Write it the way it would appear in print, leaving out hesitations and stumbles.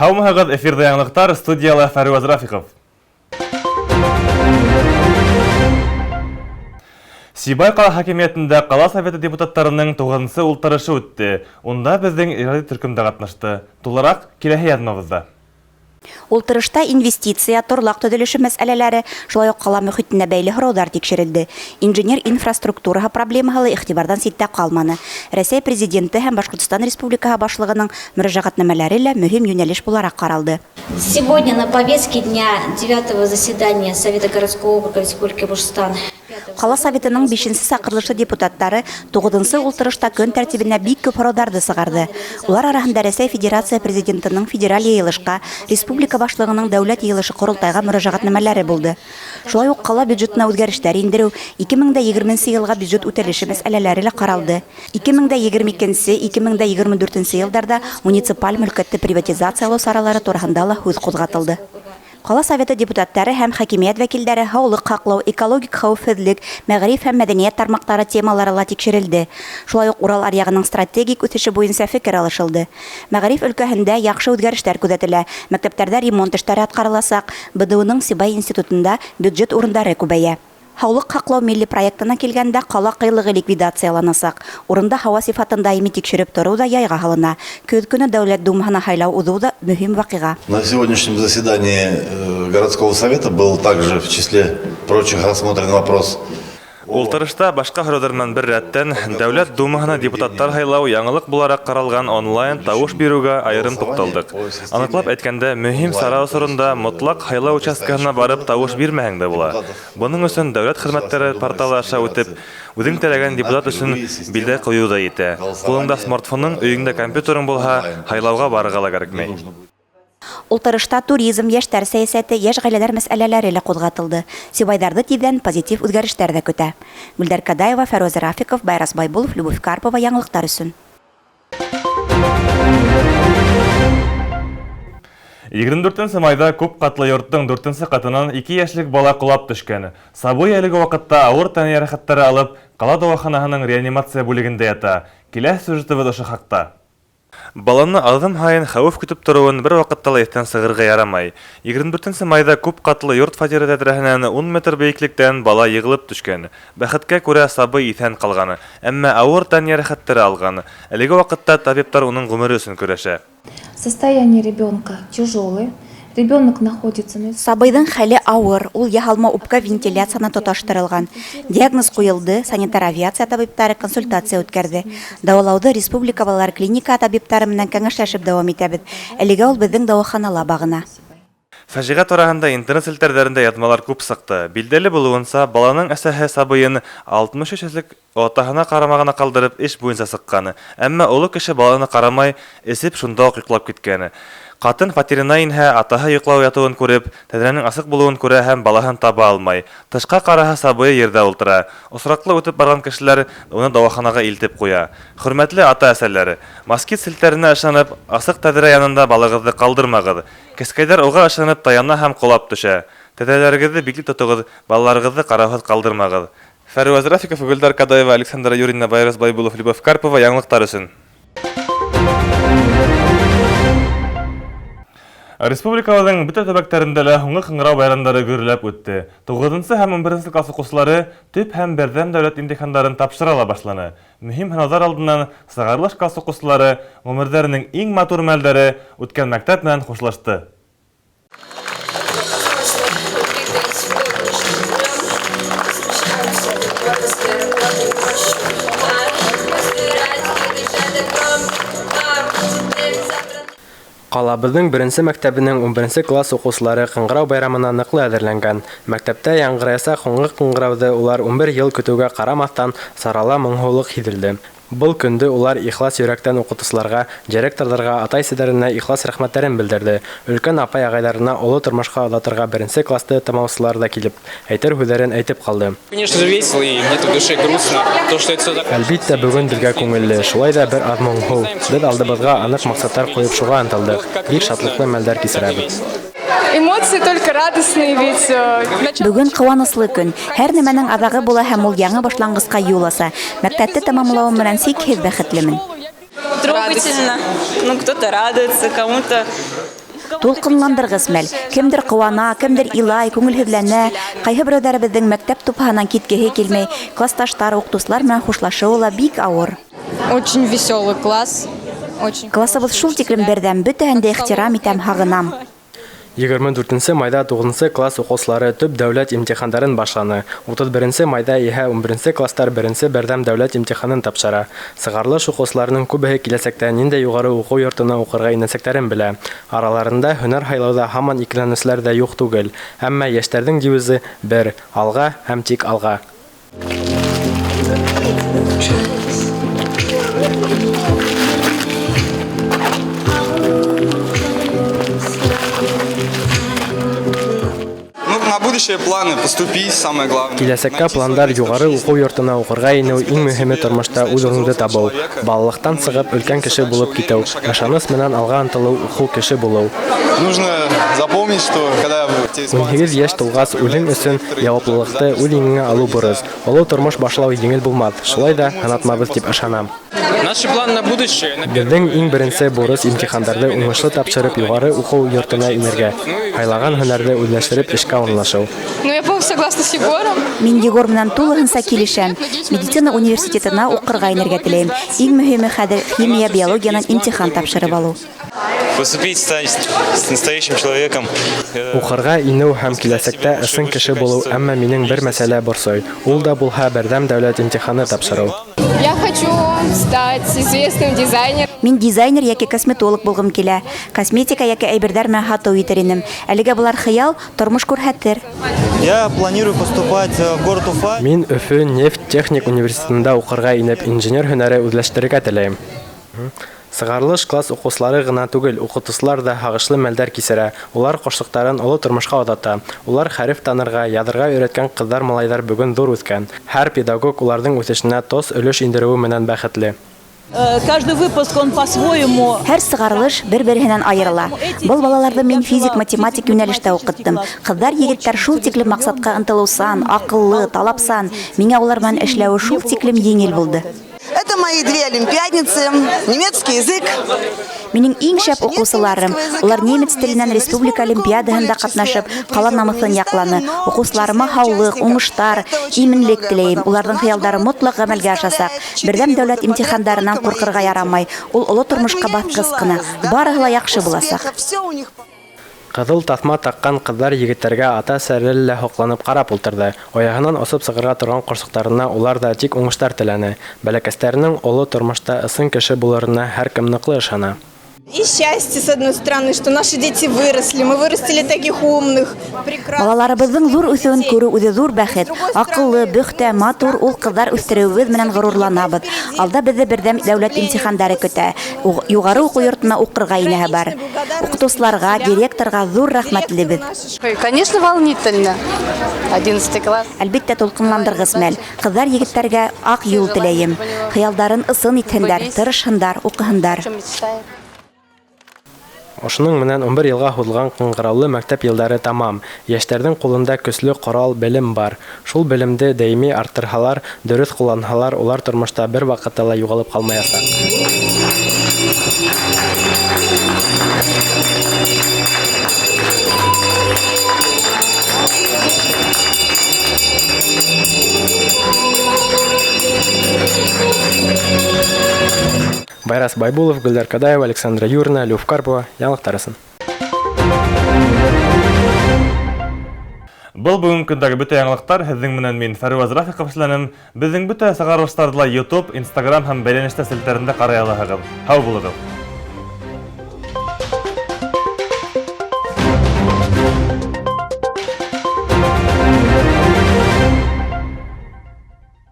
Һаумыһығыҙ, эфирҙа яңылыҡтар, студияла Фәрүаз Рафиҡов. Сибай ҡала хакимиәтендә ҡала советы депутаттарының туғыҙынсы ултырышы үтте. Унда беҙҙең ижади төркөм дә ҡатнашты. Тулыраҡ киләһе яҙмабыҙҙа. Ултырышта инвестиция, торлаҡ төҙөлөшө мәсьәләләре, шулай уҡ ҡала мөхитенә бәйле һорауҙар тикшерелде. Инженер инфраструктураһы проблемаһы ла иғтибарҙан ситтә ҡалманы. Рәсәй Президенты һәм Башҡортостан Республикаһы Башлығының мөрәжәғәтнамәләре лә мөһим йүнәлеш булараҡ ҡаралды. Сегодня на повестке дня девятого заседания Совета городского округа Республики Башкортостан. Ҡала Советының бишенсе саҡырылышы депутаттары туғыҙынсы ултырышта көн тәртибенә бик күп һорауҙарҙы сығарҙы. Улар араһында Рәсәй Федерация Президентының федераль йыйылышҡа, республика Башлығының Дәүләт йыйылышы Ҡоролтайға мөрәжәғәтнамәләре булды. Шулай уҡ ҡала бюджетына үҙгәрештәр индереү, 2020 йылға бюджет үтәлеше мәсьәләләре лә ҡаралды. 2022-2024 йылдарҙа муниципаль мөлкәтте приватизациялау саралары тураһында ла һүҙ ҡуҙғатылды. Ҡала Советы депутаттары һәм хакимиәт вәкилдәре һаулыҡ һаҡлау, экологик хәүефһеҙлек, мәғариф һәм мәҙәниәт тармаҡтары темалары ла тикшерелде. Шулай уҡ Урал аръяғының стратегик үҫеше буйынса фекер алышылды. Мәғариф өлкәһендә яҡшы үҙгәрештәр күҙәтелә. Мәктәптәрҙә ремонт эштәре атҡарыласаҡ. БДУ-ның Сибай институтында бюджет урындары күбәйә. Һаулыҡ һаҡлау милли проектына килгәндә, ҡала ҡыйлығы ликвидацияланасаҡ. Урында һауа сифатын даими тикшереп тороу ҙа яйға һалына. Көҙ көнө Дәүләт Думаһына һайлау уҙыу ҙа мөһим ваҡиға. На сегодняшнем заседании городского совета был также в числе прочих рассмотрен вопрос. Ултырышта башҡа һорауҙар менән бер рәттән Дәүләт Думаһына депутаттар һайлау яңылыҡ булараҡ ҡаралған онлайн тауыш биреүгә айырым туҡталдыҡ. Аныҡлап әйткәндә, мөһим сара осоронда мотлаҡ һайлау участкаһына барып тауыш бирмәһәң дә була. Бының өсөн дәүләт хеҙмәттәре порталы аша үтеп, үҙең теләгән депутат өсөн билдә ҡуйыу ҙа етә. Ҡулыңда смартфоның, өйөңдә компьютерың булһа, һайлауға барырға ла кәрәкмәй. Ултырышта туризм, йәштәр сәйәсәте, йәш ғаиләләр мәсьәләләре лә ҡуҙғатылды. Сибайҙарҙы тиҙҙән позитив үҙгәрештәр ҙә көтә. Гөлдәр Кадаева, Фәрүаз Рафиков, Байрас Байбулов, Любовь Карпова яңылыҡтар өсөн. 24 майҙа күп ҡатлы йорттоң дүртенсе ҡатынан 2 йәшлек бала ҡолап төшкән. Сабый әлеге ваҡытта ауыр тән йәрәхәттәре алып, ҡала дауаханаһының реанимация бүлегендә ята. Киләһе сюжетыбыҙ ошо хаҡта. Баланы аҙым һайын хәүеф көтөп тороуын бер ваҡытта ла иҫтән сығырға ярамай. 24 майҙа күп ҡатлы йорт фатиры тәҙрәһенән 10 метр бейеклектән бала йығылып төшкән. Бәхеткә күрә сабый иҫән ҡалған, әммә ауыр тән йәрәхәттәре алған. Әлеге ваҡытта табиптар уның ғүмере өсөн көрәшә. Состояние ребенка тяжелое. Ребенок находится на Сабыйҙың хәле ауыр, ул яһалма үпкә вентиляцияһына тоташтырылған. Диагноз ҡуйылды, санитар авиация табиптары консультация үткәрҙе. Дауалауҙы Республика балалар клиника табиптары менән кәңәшләшеп дауам итәбеҙ. Әлегә ул беҙҙең дауаханала бағына. Фажиғә тураһында интернет селтәрҙәрендә яҙмалар күп сыҡты. Билдәле булыуынса, баланың әсәһе сабыйын 63 йәшлек атаһына ҡарамағына ҡалдырып эш буйынса сыҡҡан. Әммә оло кеше баланы ҡарамай, эсеп шунда уҡ йоҡлап киткән. Ҡатын фатирына инһә, атаһы йоҡлау ятыуын күреп, тәҙрәнең асыҡ булыуын күрә һәм балаһын таба алмай. Тышҡа ҡараһа, сабыйы ерҙә ултыра. Осраҡлы үтеп барған кешеләр уны дауаханаға илтеп ҡуя. Хөрмәтле ата-әсәләр, москит селтәренә ышанып, асыҡ тәҙрә янында балағыҙҙы ҡалдырмағыҙ. Кескәйҙәр уға ышанып таяна һәм ҡолап төшә. Тәҙрәләрегеҙҙе бикле тотоғоҙ, балаларығыҙҙы ҡарауһыҙ ҡалдырмағыҙ. Фәрүаз Рафиков, Гөлдар Кадаева, Александра Юрина, Байрас Байбулов, Любовь Карпова. Яңылыҡтар өсөн. Республикабыҙҙың бөтә төбәктәрендә лә һуңғы ҡыңғырау байрамдары гөрләп үтте. Туғыҙынсы һәм 11 класс уҡыусылары төп һәм берҙәм дәүләт имтихандарын тапшыра ла башланы. Мөһим һынауҙар алдынан сығарылыш класс уҡыусылары ғүмерҙәренең иң матур мәлдәре үткән мәктәп менән хушлашты. Ҡалабыҙҙың беренсе мәктәбенең 11 класс уҡыусылары ҡыңғырау байрамына ныҡлы әҙерләнгән. Мәктәптә яңғыраясаҡ һуңғы ҡыңғырауҙы улар 11 йыл көтөүгә ҡарамаҫтан, сарала моңһоулыҡ һиҙелде. Был көндө улар ихлас йөрәктән уҡытыусыларға, директорҙарға, атай-әсәләренә ихлас рәхмәттәрен белдерҙе. Өлкән апай-ағайҙарына оло тормошҡа оҙатырға беренсе класты тамамлаусылар ҙа килеп, әйтер һүҙҙәрен әйтеп ҡалды. Конечно же, весело и мне в душе грустно, то, что это всё так. Әлбиттә, бөгөн беҙгә күңелле, шулай ҙа бер аҙ моңһоу. Беҙ алдыбыҙға аныҡ маҡсаттар ҡуйып шуға ынтылдыҡ. Бик шатлыҡлы мәлдәр кисерәбеҙ. Эмоции только радостные, ведь начало Бөгөн ҡыуаныслы көн. Һәр нәмәнең аҙағы була һәм ул яңы башланғысҡа юл аса. Мәктәпте тамамлауым менән сикһеҙ бәхетлемен. Трогательно. Кто-то радуется, кому-то Тулҡынландырғыс мәл. Кемдер ҡыуана, кемдер илай, күңелһеҙләнә. Ҡайһы берәүҙәребеҙҙең мәктәп тупһаһынан киткеһе килмәй. Класташтар, уҡытыусылар менән хушлашыуы ла бик ауыр. Очень веселый класс. Очень. Классыбыҙ шул тиклем берҙәм, бөтәһен дә ихтирам итәм, һағынам. 24 майҙа 9 класс уҡыусылары төп дәүләт имтихандарын башланы. 31 майҙа иһә 11 кластар беренсе берҙәм дәүләт имтиханын тапшыра. Сығарылыш уҡыусыларының күбеһе киләсәктә ниндәй юғары уҡыу йортона уҡырға инәсәктәрен белә. Араларында һөнәр һайлауҙа һаман икеләнеүселәр ҙә юҡ түгел. Әммә йәштәрҙең девизы бер: алға һәм тик алға. На будущее планы поступить, самое главное. Киләсәккә пландар юғары уҡыу йортона уҡырға инеү, иң мөһиме тормошта үҙ урыныңды табыу. Балалыҡтан сығып өлкән кеше булып китеү, ышаныс менән алға ынтылыу, уҡыу кеше булыу. Нужно запомнить, что когда тебе 18 йәш тулғас, үҙең өсөн яуаплылыҡты үҙ иңеңә алыу бурыс. Оло тормош башлау еңел булмаҫ, шулай ҙа һынатмабыҙ тип ышанам. Наши планы на будущее. Беҙҙең иң беренсе бурыс имтихандарҙы уңышлы тапшырып юғары уҡыу йортона инергә, һайлаған һөнәрҙе үҙләштереп эшкә урынлашыу. Ну, я полностью согласна с Егором. Мин Егор менән тулыһынса килешәм. Медицина университетына уҡырға инергә теләйем. Иң мөһиме хәҙер химия, биологиянан имтихан тапшырып алыу. Поступить, стать настоящим человеком. Уҡырға инеү һәм киләсәктә ысын кеше булыу, әммә минең бер мәсьәлә борсой. Ул да булһа берҙәм дәүләт имтиханы тапшырыу. Я хочу стать известным дизайнером. Мин дизайнер йәки косметолог булғым килә. Косметика йәки әйберҙәр менән һатыу итер инем. Әлегә былар хыял, тормош күрһәтер. Я планирую поступать в город Уфа. Мин Өфө нефть техник университетында уҡырға инеп, инженер һөнәре үҙләштерергә теләйем. Сығарылыш класс уҡыусылары ғына түгел, уҡытыусылар ҙа һағышлы мәлдәр кисерә. Улар ҡошсоҡтарын оло тормошҡа оҙата. Улар хәреф танырға, яҙырға өйрәткән ҡыҙҙар-малайҙар бөгөн ҙур үҫкән. Һәр педагог уларҙың үҫешенә тос өлөш индереүе менән бәхетле. Каждый выпуск он по-своему. Һәр сығарылыш бер-береһенән айырыла. Был балаларҙы мин физик, математик йүнәлештә уҡыттым. Ҡыҙҙар, егеттәр шул тиклем маҡсатҡа ынтылыусан, аҡыллы, талапсан. Миңә улар менән эшләүе шул тиклем еңел булды. Это мои две олимпиадницы, немецкий язык. Минең иң шәп уҡыусыларым. Улар немец теленән республика олимпиадаһында ҡатнашып, ҡала намыҫын яҡланы. Уҡыусыларыма һаулыҡ, уңыштар, именлек теләйем. Уларҙың хыялдары мотлаҡ ғәмәлгә ашасаҡ. Берҙәм дәүләт имтихандарынан ҡурҡырға ярамай. Ул оло тормошҡа баҫҡыс ҡына. Барыһы ла яҡшы буласаҡ. Ҡыҙыл таҫма таҡҡан ҡыҙҙар егеттәргә ата-әсәләре лә һоҡланып ҡарап ултырҙы. Ояһынан осоп сығырға торған ҡошсоҡтарына улар ҙа тик уңыштар теләне. Бәләкәстәренең оло тормошта ысын кеше булырына һәр кем ныҡлы ышана. И счастье, с одной стороны, что наши дети выросли, мы вырастили таких умных, прекрасных. Балаларыбыҙҙың ҙур үҫеүен күреү үҙе ҙур бәхет. Аҡыллы, бөхтә, матур ул ҡыҙҙар үҫтереүебеҙ менән ғорурланабыҙ. Алда беҙҙе берҙәм дәүләт имтихандары көтә. Юғары уҡыу йортона уҡырға инәһе бар. Уҡытыусыларға, директорға ҙур рәхмәтлебеҙ. Конечно, волнительно. 11 класс. Әлбиттә, тулҡынландырғыс мәл. Ҡыҙҙар егеттәргә аҡ юл теләйем. Хыялдарын ысын итһендәр, тырышһындар, уҡыһындар. Ошоноң менән 11 йылға һуҙылған ҡыңғыраулы мәктәп йылдары тамам. Йәштәрҙең ҡулында көслө ҡорал, белем бар. Шул белемде даими арттырһалар, дөрөҫ ҡулланһалар, улар тормошта бер ваҡытта ла юғалып ҡалмаясаҡ. Байрас Байбулов, Гөлдәр Кадаева, Александра Юрина, Люф Карпова. Яңылыҡтар өсөн. Был бөгөнгө көндәге бөтә яңылыҡтар. Һеҙҙең менән мин Фәруаз Рафиҡов эшләнем. Беҙҙең бөтә сығарылыштарҙы ла YouTube, Instagram һәм бәйләнештә селтәрендә ҡарай алаһығыҙ. Һау булығыҙ.